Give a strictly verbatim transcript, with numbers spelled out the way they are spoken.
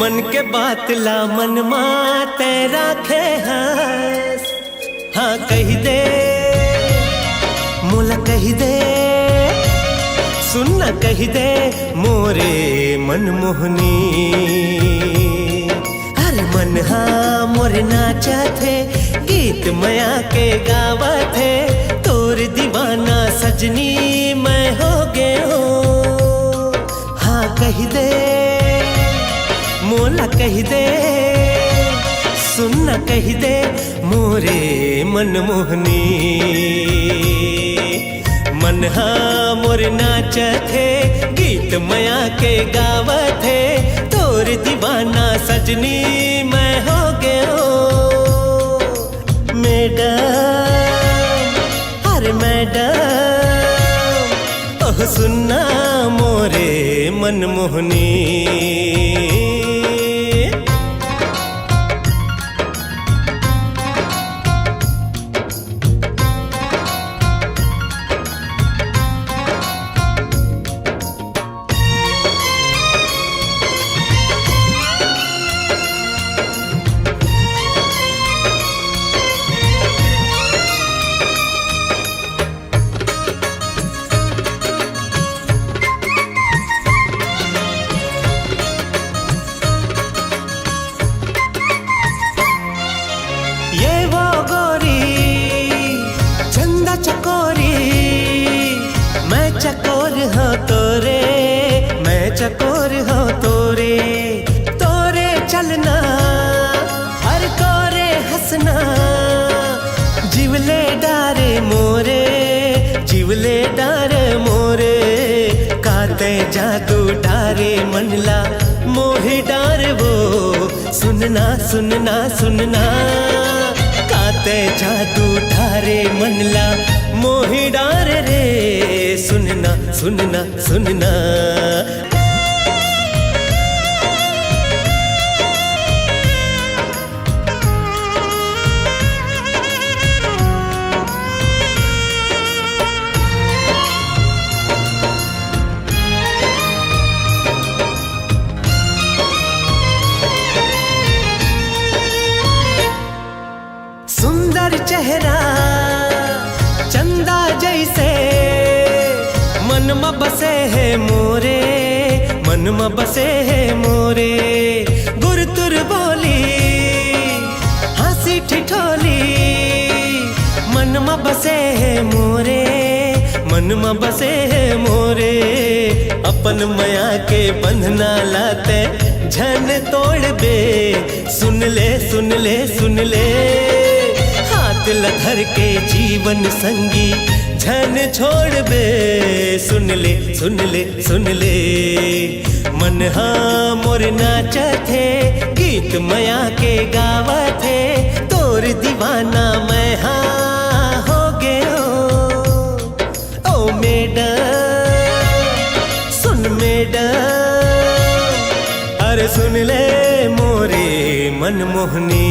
मन के बात ला मन मा तै राखे हस। हाँ कहि दे, मोला कहि दे, सुन ना कहि दे, मोरे मनमोहनी। अरे मन हा मोर नाचत हे, गीत मया के गावत हे, तोर दीवाना सजनी मैं हो गे हों। हाँ कहि दे, मोला कहि दे, सुन ना कहि दे, मोरे मनमोहनी। मन हा मोर नाचत हे, गीत मया के गावत हे, तोर दीवाना सजनी मैं हो गे हों। मैडम, अरे मैडम, ओह सुन ना मोरे मनमोहनी। ये वो गोरी, चंदा चकोरी, मैं चकोर हों तोरे, मैं चकोर हों तोरे, तोरे चलना, अरे तोरे हंसना, जीव ले डारे मोरे, जीव ले डारे मोरे, का तै जादू डारे मन ला मोहि डारे वो। सुन ना, सुन ना, सुन ना, का तै जादू डारे मन ला मोहि डारे रे। सुन ना, सुन ना, सुन ना। सुंदर चेहरा चंदा जैसे, मन म बसे हे मोरे, मन म बसे हे मोरे। गुरतुर बोली, हंसी ठिठोली, मन म बसे हे मोरे, मन म बसे हे मोरे। अपन मया के बंधना ला तै झन तोड़बे। सुन ले, सुन ले, सुन ले, हाथ ल धर के जीवन संगी झन छोड़बे। सुन ले, सुन ले, सुन ले, मन हा मोर नाचत हे, गीत मया के गावत हे, तोर दीवाना मैं हा हो गे हों। ओ मैडम, सुन मैडम, अरे सुन ले मोरे मनमोहनी।